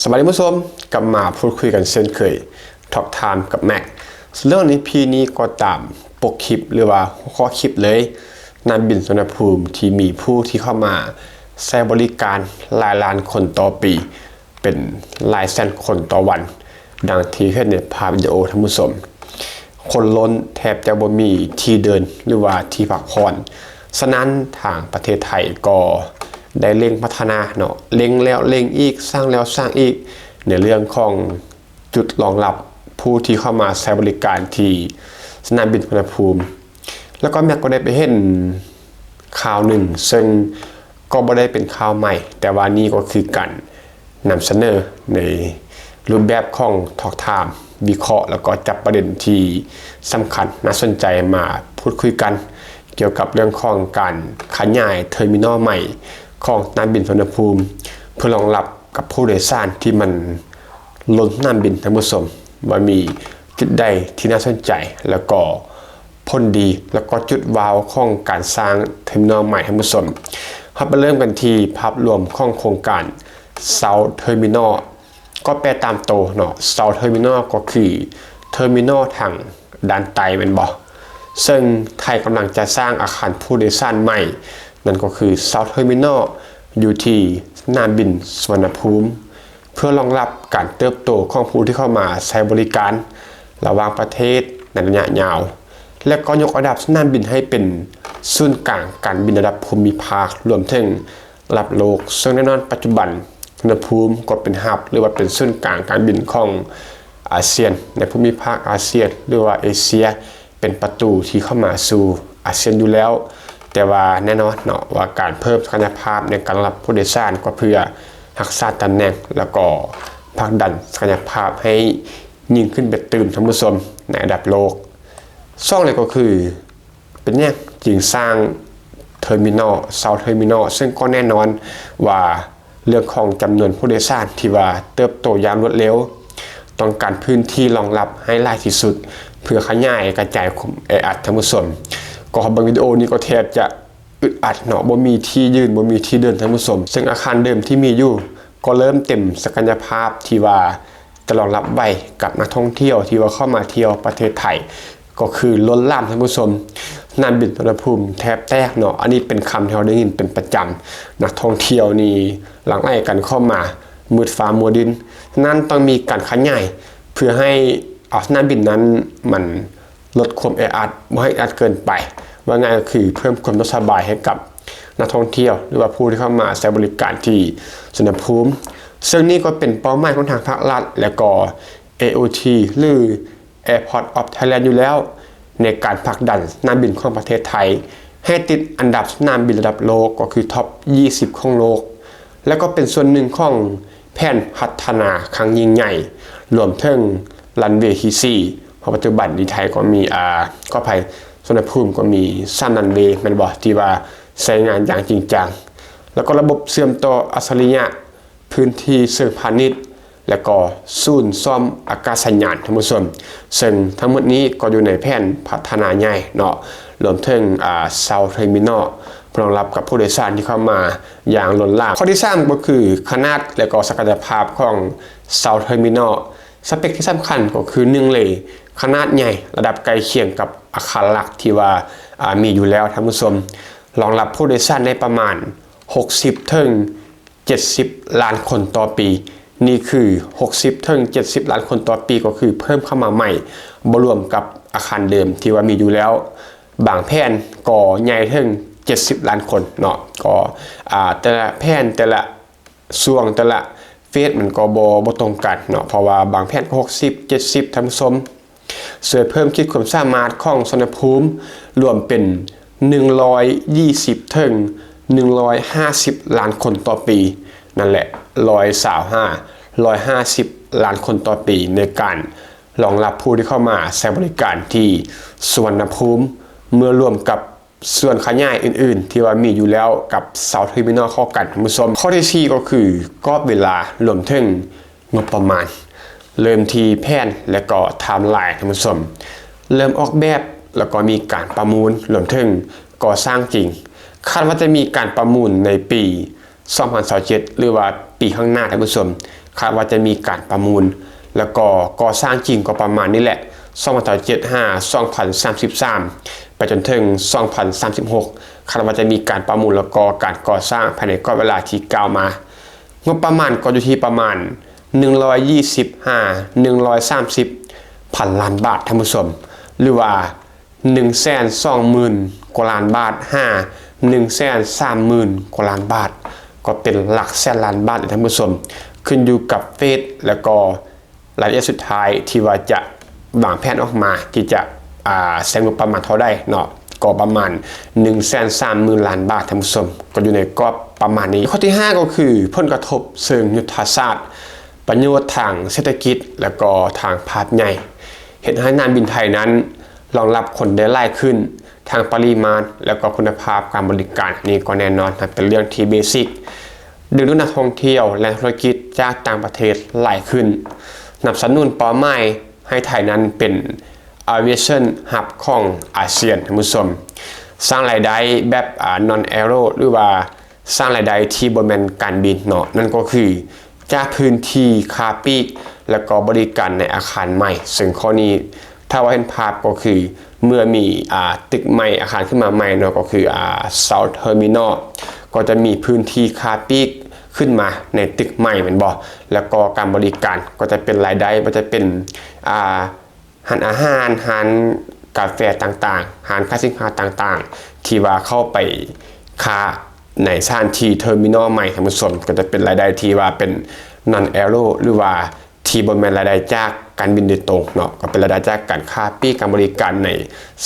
ສະບາຍດີທ່ານຜູ້ຊົມ, ກັບມາພູດຄຸຍກັນເຊັ່ນເຄີຍ Talk Time ກັບແມັກ. ເລື່ອງໃນ EP ນີ້ກໍຕາມປົກຄລິບ ຫຼືວ່າຫົວຂໍ້ຄລິບເລີຍ, ສະໜາມບິນສຸວັນນະພູມທີ່ມີຜູ້ທີ່ເຂົ້າມາໃຊ້ບໍລິການຫຼາຍລ້ານຄົນຕໍ່ປີ ເປັນຫຼາຍແສນຄົນຕໍ່ວັນ, ດັ່ງທີ່ເຫັນໃນພາບວິດີໂອທ່ານຜູ້ຊົມ. ຄົນລົ້ນແທບຈະບໍ່ມີທີ່ເດີນ ຫຼືວ່າທີ່ພັກຜ່ອນ. ສະນັ້ນທາງປະເທດໄທກໍໄດ້ເລັ່ງພັດທະນາເນາະ, ເລັ່ງແລ້ວເລັ່ງອີກ, ສ້າງແລ້ວສ້າງອີກ ໃນເລື່ອງຂອງຈຸດລອງຮັບຜູ້ທີ່ເຂົ້າມາໃຊ້ບໍລິການທີ່ສະໜາມບິນສຸວັນນະພູມ. ແລ້ວກໍແມັກກໍໄດ້ໄປເຫັນຂ່າວໜຶ່ງ ເຊິ່ງ ກໍບໍ່ໄດ້ເປັນຂ່າວໃໝ່, ແຕ່ວ່ານີ້ກໍຄືການນຳສະເໜີໃນຮູບແບບຂອງ Talk Time ວິເຄາະ ແລ້ວກໍຈັບປະເດັນທີ່ສຳຄັນ, ໜ້າສົນໃຈມາພູດຄຸຍກັນ ກ່ຽວກັບເລື່ອງຂອງການຂະຫຍາຍເທີມິນອລໃໝ່ຂອງສະໜາມບິນສຸວັນນະພູມ ເພື່ອລອງຮັບກັບຜູ້ໂດຍສານທີ່ມັນລົ້ນສະໜາມບິນ, ທ່ານຜູ້ຊົມ, ວ່າມີຈຸດໃດທີ່ໜ້າສົນໃຈ ແລ້ວກໍ ຜົນດີ ແລ້ວກໍຈຸດວ້າວຂອງການສ້າງເທີມິນອລໃໝ່, ທ່ານຜູ້ຊົມ. ເຮົາໄປເລີ່ມກັນທີ່ພາບລວມຂອງໂຄງການ South Terminal. ກໍແປຕາມໂຕເນາະ, South Terminal ກໍຄືເທີມິນອລທາງດ້ານໃຕ້ແມ່ນບໍ່? ເຊິ່ງໄທກຳລັງຈະສ້າງອາຄານຜູ້ໂດຍສານໃໝ່, ນັ້ນກໍຄື South Terminal ຢູ່ທີ່ສະໜາມບິນສຸວັນນະພູມ. ເພື່ອລອງຮັບການເຕີບໂຕຂອງຜູ້ທີ່ເຂົ້າມາໃຊ້ບໍລິການລະຫວ່າງປະເທດໃນໄລຍະຍາວ ແລະ ກໍຍົກລະດັບສະໜາມບິນໃຫ້ເປັນສູນກາງການບິນລະດັບພູມິພາກ ລວມເຖິງລະດັບໂລກ. ເຊິ່ງແນ່ນອນປັດຈຸບັນ ສຸວັນນະພູມກໍເປັນຮັບ ຫຼືວ່າເປັນສູນກາງການບິນຂອງອາຊຽນ ໃນພູມິພາກອາຊຽນ ຫຼືວ່າເອເຊຍ ເປັນປະຕູທີ່ເຂົ້າມາສູ່ອາຊຽນຢູ່ແລ້ວ, ແຕ່ວ່າແນ່ນອນເນາະວ່າການເພີ່ມສັກກະຍະພາບໃນການຮັບຜູ້ໂດຍສານກໍເພື່ອຮັກສາຕຳແໜ່ງ ແລ້ວກໍຜັກດັນສັກກະຍະພາບໃຫ້ຍິ່ງຂຶ້ນໄປຕື່ມ, ທ່ານຜູ້ຊົມ, ໃນລະດັບໂລກ. ສອງເລີຍກໍຄື ເປັນຫຍັງຈຶ່ງສ້າງເທີມິນອລ, South Terminal, ເຊິ່ງກໍແນ່ນອນວ່າ ເລື່ອງຂອງຈຳນວນຜູ້ໂດຍສານທີ່ວ່າເຕີບໂຕຢ່າງລວດເລັວ, ຕ້ອງການພື້ນທີ່ລອງຮັບໃຫ້ຫຼາຍທີ່ສຸດ ເພື່ອຂະຫຍາຍກະຈາຍຄວາມແອອັດ, ທ່ານຜູ້ຊົມ. ກໍເບິ່ງວິດີໂອນີ້ກໍແທບຈະອຶດອັດເນາະ, ບໍ່ມີທີ່ຢືນ, ບໍ່ມີທີ່ເດີນ, ທ່ານຜູ້ຊົມ. ເຊິ່ງອາຄານເດີມທີ່ມີຢູ່ກໍເລີ່ມເຕັມສັກກະຍະພາບທີ່ວ່າຈະລອງຮັບໄຫວກັບນັກທ່ອງທ່ຽວທີ່ວ່າເຂົ້າມາທ່ຽວປະເທດໄທ ກໍຄືລົ້ນຫຼາມ, ທ່ານຜູ້ຊົມ. ສະໜາມບິນສຸວັນນະພູມແທບແຕກເນາະ, ອັນນີ້ເປັນຄຳທີ່ເຮົາໄດ້ຍິນເປັນປະຈຳ. ນັກທ່ອງທ່ຽວນີ້ຫຼັ່ງໄຫຼກັນເຂົ້າມາມືດຟ້າມົວດິນ, ສະນັ້ນຕ້ອງມີການຂະຫຍາຍເພື່ອໃຫ້ ເອົາ ສະໜາມບິນນັ້ນມັນລົດຄວາມແອອັດ, ບໍ່ໃຫ້ແອອັດເກີນໄປ. ວ່າງ່າຍກໍຄືເພີ່ມຄວາມສະດວກສະບາຍໃຫ້ກັບນັກທ່ອງທ່ຽວ ຫຼືວ່າຜູ້ທີ່ເຂົ້າມາໃຊ້ບໍລິການທີ່ສຸວັນນະພູມ. ເຊິ່ງນີ້ກໍເປັນເປົ້າໝາຍຂອງທາງພາກລັດ ແລະ ກໍ ເອໂອທີ ຫຼື Airport of Thailand ຢູ່ແລ້ວ ໃນການຜັກດັນສະໜາມບິນຂອງປະເທດໄທໃຫ້ຕິດອັນດັບສະໜາມບິນລະດັບໂລກ ກໍຄື Top ຊາວ ຂອງໂລກ ແລະ ກໍເປັນສ່ວນໜຶ່ງຂອງແຜນພັດທະນາຄັ້ງຍິ່ງໃຫຍ່ ລວມເຖິງ runway ທີ ສີ່ ເພາະປັດຈຸບັນນີ້ໄທກໍມີ ອາ ຂໍອະໄພ, ສຸວັນນະພູມກໍມີ ສາມ runway ແມ່ນບໍ່ ທີ່ວ່າໃຊ້ງານຢ່າງຈິງຈັງ, ແລ້ວກໍລະບົບເຊື່ອມຕໍ່ອັດສະລິຍະ ພື້ນທີ່ເຊີງພານິດ ແລະ ກໍສູນສ້ອມອາກາດສະຍານ, ທ່ານຜູ້ຊົມ. ເຊິ່ງທັງໝົດນີ້ກໍຢູ່ໃນແຜນພັດທະນາໃຫຍ່ເນາະ, ລວມເຖິງ ອາ South Terminal ເພື່ອລອງຮັບກັບຜູ້ໂດຍສານທີ່ເຂົ້າມາຢ່າງລົ້ນຫຼາມ. ຂໍ້ທີສາມກໍຄືຂະໜາດ ແລະ ກໍສັກກະຍະພາບຂອງ South Terminal. ສະເປັກທີ່ສຳຄັນກໍຄື ໜຶ່ງເລີຍ ຂະໜາດໃຫຍ່ ລະດັບໃກ້ຄຽງກັບອາຄານຫຼັກທີ່ວ່າ ອາ ມີຢູ່ແລ້ວ, ທ່ານຜູ້ຊົມ. ລອງຮັບຜູ້ໂດຍສານໄດ້ປະມານ ຫົກສິບ ເຖິງ ເຈັດສິບລ້ານຄົນຕໍ່ປີ. ນີ້ຄື ຫົກສິບ ເຖິງ ເຈັດສິບລ້ານຄົນຕໍ່ປີ, ກໍຄືເພີ່ມເຂົ້າມາໃໝ່, ບໍ່ລວມກັບອາຄານເດີມທີ່ວ່າມີຢູ່ແລ້ວ. ບາງແຜນກໍໃຫຍ່ເຖິງ ເຈັດສິບລ້ານຄົນເນາະ, ກໍ ອາ ແຕ່ລະແຜນ ແຕ່ລະຊ່ວງ ແຕ່ລະເຟສ ມັນກໍບໍ່ ບໍ່ຕົງກັນເນາະ, ເພາະວ່າບາງແຜນກໍ ຫົກສິບ ເຈັດສິບ ທ່ານຜູ້ຊົມ. ຊ່ວຍເພີ່ມຂີດຄວາມສາມາດຂອງສຸວັນນະພູມ ລວມເປັນ ໜຶ່ງຮ້ອຍຊາວ ເຖິງ ໜຶ່ງຮ້ອຍຫ້າສິບລ້ານຄົນຕໍ່ປີ, ນັ້ນແຫຼະ ຮ້ອຍຊາວ ຫາ ຮ້ອຍຫ້າສິບລ້ານຄົນຕໍ່ປີ ໃນການລອງຮັບຜູ້ທີ່ເຂົ້າມາໃຊ້ບໍລິການທີ່ສຸວັນນະພູມ ເມື່ອລວມກັບ ສ່ວນຂະຫຍາຍອື່ນໆທີ່ວ່າມີຢູ່ແລ້ວກັບ South Terminal ເຂົ້າກັນ, ທ່ານຜູ້ຊົມ. ຂໍ້ທີສີ່ກໍຄືກອບເວລາ ລວມເຖິງງົບປະມານ. ເລີ່ມທີ່ແຜນ ແລະ ກໍ timeline, ທ່ານຜູ້ຊົມ. ເລີ່ມອອກແບບ ແລ້ວກໍມີການປະມູນ ລວມເຖິງກໍ່ສ້າງຈິງ. ຄາດວ່າຈະມີການປະມູນໃນປີ ສອງພັນຊາວເຈັດ ຫຼືວ່າປີຂ້າງໜ້າ, ທ່ານຜູ້ຊົມ. ຄາດວ່າຈະມີການປະມູນ ແລ້ວກໍກໍ່ສ້າງຈິງກໍປະມານນີ້ແຫຼະ ສອງພັນຊາວເຈັດຫາສອງພັນສາມສິບສາມ ໄປຈົນເຖິງສອງພັນສາມສິບຫົກ ຄາດວ່າຈະມີການປະມູນ ແລ້ວກໍການກໍ່ສ້າງພາຍໃນກອບເວລາທີ່ກ່າວມາ. ງົບປະມານກໍຢູ່ທີ່ປະມານໜຶ່ງຮ້ອຍຊາວຫາໜຶ່ງຮ້ອຍສາມສິບພັນລ້ານບາດ ທ່ານຜູ້ຊົມ ຫຼືວ່າ ໜຶ່ງແສນສອງໝື່ນກວ່າລ້ານບາດ ຫາ ໜຶ່ງແສນສາມໝື່ນກວ່າລ້ານບາດ ກໍເປັນຫຼັກແສນລ້ານບາດເລີຍທ່ານຜູ້ຊົມ ຂຶ້ນຢູ່ກັບເຟສ ແລ້ວກໍລາຍລະອຽດສຸດທ້າຍທີ່ວ່າຈະວາງແຜນອອກມາ ທີ່ຈະ ອ່າ ໃຊ້ງົບປະມານເທົ່າໃດເນາະ ກໍປະມານໜຶ່ງແສນສາມໝື່ນລ້ານບາດ ທ່ານຜູ້ຊົມ ກໍຢູ່ໃນກອບປະມານນີ້. ຂໍ້ທີຫ້າ ກໍຄືຜົນກະທົບເຊີງຍຸດທະສາດ ປະໂຫຍດທາງເສດຖະກິດ ແລ້ວກໍທາງພາບໃຫຍ່ ເຮັດໃຫ້ສະໜາມບິນໄທນັ້ນ ລອງຮັບຄົນໄດ້ຫຼາຍຂຶ້ນ ທັງປະລິມານ ແລ້ວກໍຄຸນນະພາບການບໍລິການ ນີ້ກໍແນ່ນອນ ມັນເປັນເລື່ອງທີ່ເບສິກ ດຶງດູດນັກທ່ອງທ່ຽວ ແລະ ນັກທຸລະກິດຈາກຕ່າງປະເທດຫຼາຍຂຶ້ນ ສະໜັບສະໜູນເປົ້າໝາຍໃຫ້ໄທນັ້ນເປັນ aviation hub ຂອງອາຊຽນ ທ່ານຜູ້ຊົມ ສ້າງລາຍໄດ້ແບບ ອ່າ non aero ຫຼືວ່າ ສ້າງລາຍໄດ້ທີ່ບໍ່ແມ່ນການບິນເນາະ ນັ້ນກໍຄືຈາກພື້ນທີ່ຄ້າປີກ ແລ້ວກໍບໍລິການໃນອາຄານໃໝ່ ເຊິ່ງຂໍ້ນີ້ຖ້າວ່າເຫັນພາບກໍຄືເມື່ອມີ ອ່າ ຕຶກໃໝ່ ອາຄານຂຶ້ນມາໃໝ່ເນາະ ກໍຄື ອ່າ South Terminal ກໍຈະມີພື້ນທີ່ຄ້າປີກຂຶ້ນມາໃນຕຶກໃໝ່ແມ່ນບໍ່ ແລ້ວກໍການບໍລິການກໍຈະເປັນລາຍໄດ້ ບໍ່ວ່າຈະເປັນ ອ່າ ຮ້ານອາຫານ, ຮ້ານກາແຟຕ່າງໆ, ຮ້ານຂາຍສິນຄ້າຕ່າງໆ ທີ່ວ່າເຂົ້າໄປຄ້າໃນສະຖານທີ່ເທີມີນໍໃໝ່ ທ່ານຜູ້ຊົມ, ກໍຈະເປັນລາຍໄດ້ທີ່ວ່າເປັນ non aero ຫຼືວ່າທີ່ບໍ່ແມ່ນລາຍໄດ້ຈາກການບິນໂດຍຕົງເນາະ, ກໍເປັນລາຍໄດ້ຈາກການຄ້າປີກ, ການບໍລິການໃນ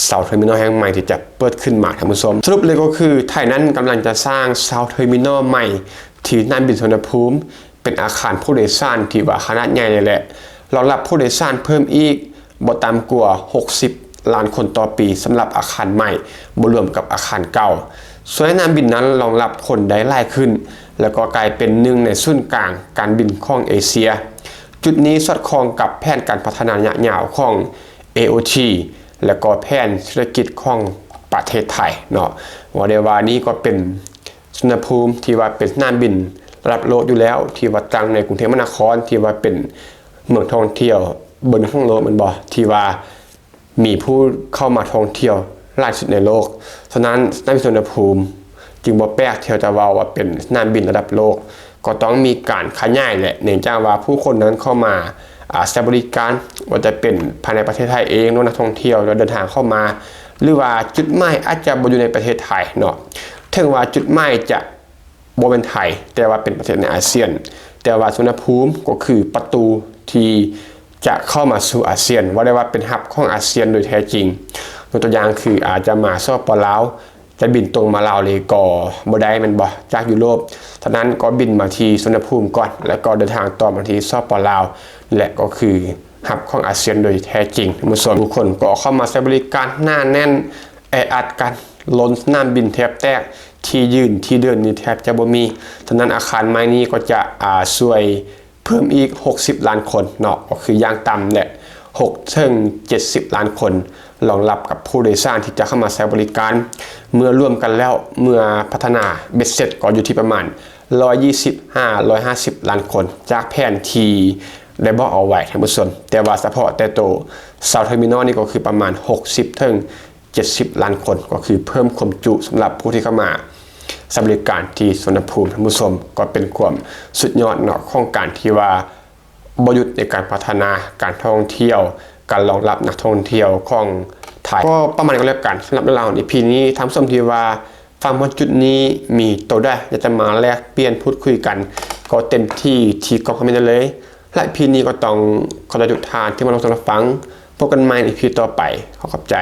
South Terminal ແຫ່ງໃໝ່ທີ່ຈະເປີດຂຶ້ນມາ, ທ່ານຜູ້ຊົມ. ສະຫຼຸບເລີຍກໍຄື ໄທນັ້ນກຳລັງຈະສ້າງ South Terminal ໃໝ່ທີ່ສະໜາມບິນສຸວັນນະພູມ ເປັນອາຄານຜູ້ໂດຍສານທີ່ວ່າຂະໜາດໃຫຍ່ເລີຍແຫຼະ, ລອງຮັບຜູ້ໂດຍສານເພີ່ມອີກບໍ່ຕ່ຳກວ່າຫົກສິບລ້ານຄົນຕໍ່ປີ ສຳລັບອາຄານໃໝ່, ບໍ່ລວມກັບອາຄານເກົ່າ. ສ່ວນສະໜາມບິນນັ້ນລອງຮັບຄົນໄດ້ຫຼາຍຂຶ້ນ ແລ້ວກໍກາຍເປັນໜຶ່ງໃນສູນກາງການບິນຂອງເອເຊຍ. ຈຸດນີ້ສອດຄ່ອງກັບແຜນການພັດທະນາໄລຍະຍາວຂອງ ເອໂອທີ ແລ້ວກໍແຜນເສດຖະກິດຂອງປະເທດໄທເນາະ. ເວົ້າໄດ້ວ່ານີ້ກໍເປັນ ສຸວັນນະພູມທີ່ວ່າເປັນສະໜາມບິນລະດັບໂລກຢູ່ແລ້ວ ທີ່ວ່າຕັ້ງໃນກຸງເທບມະຫານະຄອນ ທີ່ວ່າເປັນເມືອງທ່ອງທ່ຽວເບີໜຶ່ງຂອງໂລກແມ່ນບໍ່ ທີ່ວ່າມີຜູ້ເຂົ້າມາທ່ອງທ່ຽວຫຼາຍທີ່ສຸດໃນໂລກ. ສະນັ້ນ ສະໜາມບິນສຸວັນນະພູມຈຶ່ງບໍ່ແປກທີ່ເຮົາຈະເວົ້າວ່າເປັນສະໜາມບິນລະດັບໂລກ, ກໍຕ້ອງມີການຂະຫຍາຍແຫຼະ ເນື່ອງຈາກວ່າຜູ້ຄົນນັ້ນເຂົ້າມາ ອາ ໃຊ້ບໍລິການ ວ່າຈະເປັນພາຍໃນປະເທດໄທເອງ ຫຼືນັກທ່ອງທ່ຽວທີ່ເດີນທາງເຂົ້າມາ ຫຼືວ່າຈຸດໝາຍອາດຈະບໍ່ຢູ່ໃນປະເທດໄທເນາະ. ເຖິງວ່າຈຸດໝາຍຈະບໍ່ແມ່ນໄທ ແຕ່ວ່າເປັນປະເທດໃນອາຊຽນ, ແຕ່ວ່າສຸວັນນະພູມກໍຄືປະຕູທີ່ຈະເຂົ້າມາສູ່ອາຊຽນ, ເວົ້າໄດ້ວ່າເປັນຮັບຂອງອາຊຽນໂດຍແທ້ຈິງ. ຍົກຕົວຢ່າງຄືອາດຈະມາ ສປປ ລາວ, ຈະບິນຕົງມາລາວເລີຍກໍບໍ່ໄດ້ແມ່ນບໍ່ ຈາກຢູໂຣບ. ສະນັ້ນກໍບິນມາທີ່ສຸວັນນະພູມກ່ອນ ແລ້ວກໍເດີນທາງຕໍ່ມາທີ່ ສປປ ລາວ ແລະ ກໍຄືຮັບຂອງອາຊຽນໂດຍແທ້ຈິງ. ທ່ານຜູ້ຊົມ ຜູ້ຄົນກໍເຂົ້າມາໃຊ້ບໍລິການໜາແໜ້ນ ແອອັດກັນ, ລົ້ນສະໜາມບິນແທບແຕກ, ທີ່ຢືນທີ່ເດີນນີ້ແທບຈະບໍ່ມີ. ສະນັ້ນອາຄານໃໝ່ນີ້ກໍຈະ ອາ ຊ່ວຍ ເພີ່ມອີກຫົກສິບລ້ານຄົນເນາະ, ກໍຄືຢ່າງຕ່ຳແຫຼະ ຫົກເຖິງເຈັດສິບລ້ານຄົນ ລອງຮັບກັບຜູ້ໂດຍສານທີ່ຈະເຂົ້າມາໃຊ້ບໍລິການ. ເມື່ອລວມກັນແລ້ວ ເມື່ອພັດທະນາເບັດເສັດກໍຢູ່ທີ່ປະມານຮ້ອຍຊາວຫາຮ້ອຍຫ້າສິບລ້ານຄົນ ຈາກແຜນທີ່ໄດ້ບອກເອົາໄວ້, ທ່ານຜູ້ຊົມ. ແຕ່ວ່າສະເພາະແຕ່ໂຕ South Terminal ນີ້ກໍຄືປະມານຫົກສິບເຖິງ ເຈັດສິບລ້ານຄົນ, ກໍຄືເພີ່ມຄວາມຈຸສຳລັບຜູ້ທີ່ເຂົ້າມາໃຊ້ບໍລິການທີ່ສຸວັນນະພູມ. ທ່ານຜູ້ຊົມ ກໍເປັນຄວາມສຸດຍອດເນາະ ຂອງການທີ່ວ່າບໍ່ຢຸດໃນການພັດທະນາການທ່ອງທ່ຽວ, ການລອງຮັບນັກທ່ອງທ່ຽວຂອງໄທ. ກໍປະມານນີ້ກໍແລ້ວກັນ ສຳລັບເລື່ອງລາວຂອງ ອີ ພີ ນີ້. ທ່ານຜູ້ຊົມທີ່ວ່າຟັງມາຮອດຈຸດນີ້ ມີໂຕໃດຢາກຈະມາແລກປ່ຽນພູດຄຸຍກັນ ກໍເຕັມທີ່ທີ່ກ່ອງຄອມເມັນໄດ້ເລີຍ. ແລະ ອີ ພີ ນີ້ກໍຕ້ອງຂໍລາທຸກທ່ານທີ່ມາຮັບຊົມຮັບຟັງ. ພົບກັນໃໝ່ໃນ ອີ ພີ ຕໍ່ໄປ. ຂໍຂອບໃຈ.